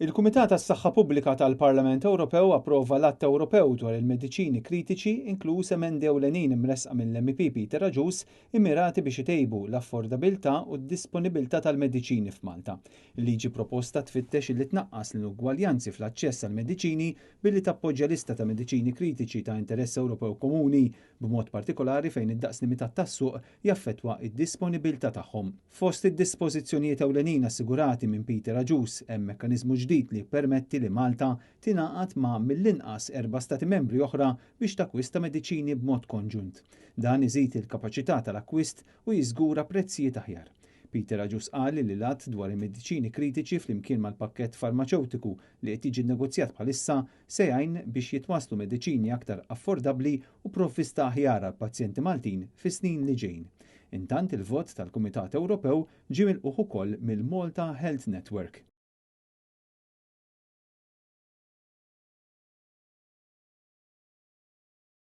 Il-Kumitat għas-Saħħa Pubblika tal-Parlament Ewropew approva l-Att Ewropew dwar il-Mediċini Kritiċi, inkluż emendi ewlenin imressqa mill-MEP Peter Agius immirati biex itejbu l-affordabilità u d-disponibilità tal-mediċini f'Malta. Il-liġi proposta tfittex li tnaqqas l-inugwaljanzi fl-aċċess għall-mediċini billi tappoġġja lista ta' mediċini kritiċi ta' interess Ewropew komuni, b'mod partikolari fejn id-daqs limitat tas-suq jaffettwa d-disponibilità tagħhom. Fost id-dispożizzjonijiet ewlenin assigurati minn Peter Agius hemm mekkaniżmu ġdid li jippermetti li Malta tingħaqad ma' mill-inqas erba' Stati Membri oħra biex takkwista mediċini b'mod konġunt. Dan iżid il-kapaċità tal-akkwist u jiżgura prezzijiet aħjar. Peter Agius qal li l-Att dwar il-Mediċini Kritiċi flimkien mal-pakkett farmaċewtiku li qed jiġi nnegozjat bħalissa se jgħin biex jitwasslu mediċini aktar affordabbli u provvista aħjar għall-pazjenti Maltin fis-snin li ġejjin. Intant il-vot tal-Kumitat Ewropew ġie milqugħ ukoll mill-Malta Health Network.